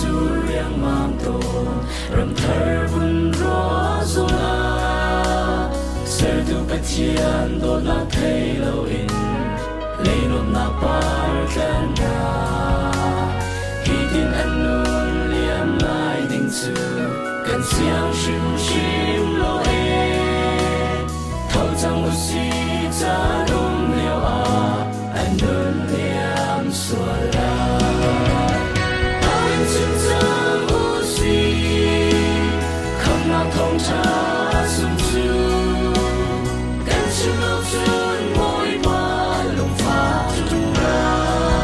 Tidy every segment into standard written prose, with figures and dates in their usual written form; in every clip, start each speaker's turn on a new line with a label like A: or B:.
A: sur riangmang tawn ramthar vun ruah zungah sertu Pathian dawtnak thei loin leinuamnak par tlan hna hi tin an nun liam lai ding cu kan siang hrimhrim lo ee tho cang usih caan um lio ah an nun liam sual lai tho in chim cang usih khamnak thawngṭha sung cu kan chim lo cun Bawipa lungfah ṭung lai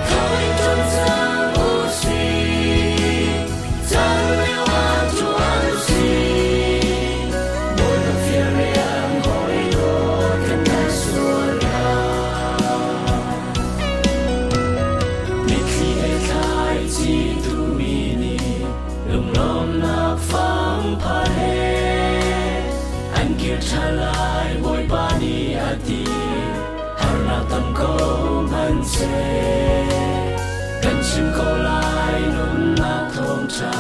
A: tho in ṭuan cang usih caan lio ah ṭuan usih Bawipa fial rian hawi dawt kan dai sual lai mitthli he thlaici tuhmi nih lunglawmnak fangpha he an kir ṭhan lai Bawipa nih a ti harnak tam ko hmanhseh kan chim ko lai nunnak thawngṭha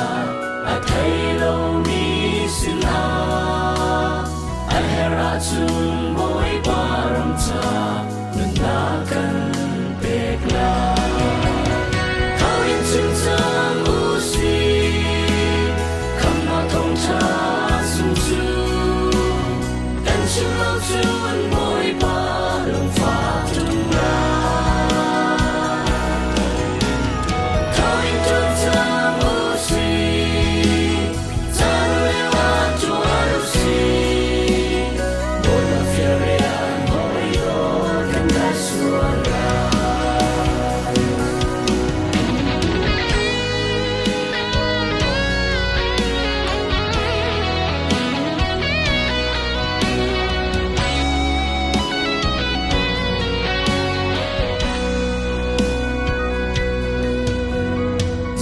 A: a thei lomi sinah a herh ahcun Bawipa ram ca nunnak kan pek lai. Tho in chim cang usih khamnak thawngṭha sung cu kan chim lo cun Bawipa lungfah ṭung lai. Tho in ṭuan cang usih caan lio ah ṭuan usih Bawipa fial rian hawi dawt kan dai sual lai.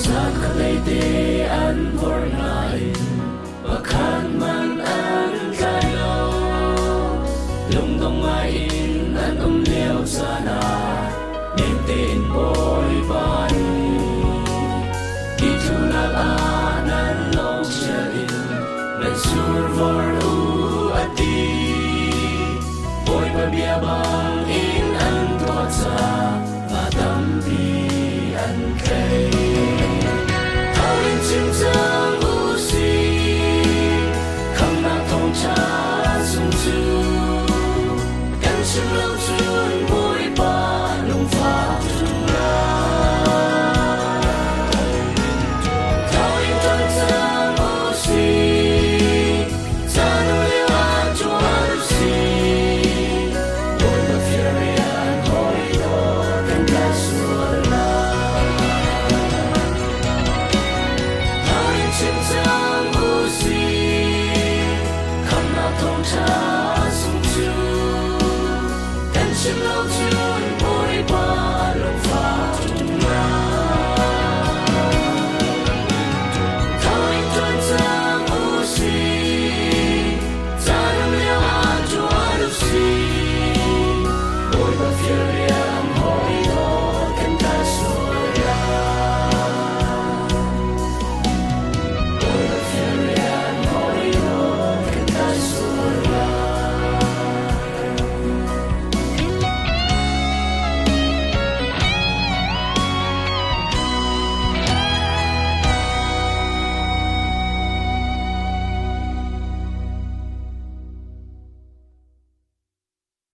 A: Zakkhatlei te an vorh nain pakhat man an tlai lo. Lungdong ngai in an um lio caan ah nem tein Bawipa nih ti thunak ah nan lawng chial in nan survor u a ti. Bawipa bia bang in an tuah caah nga tampi an tlei. Tho in chim cang usih khamnak thawngṭha sung cu kan chim lo cun Bawipa lungfah ṭung lai. Tho in ṭuan cang usih caan lio ah ṭuan usih Bawipa fial rian hawi dawt kan tlai sual lai. Tho in chim cang usih khamnak thawngṭha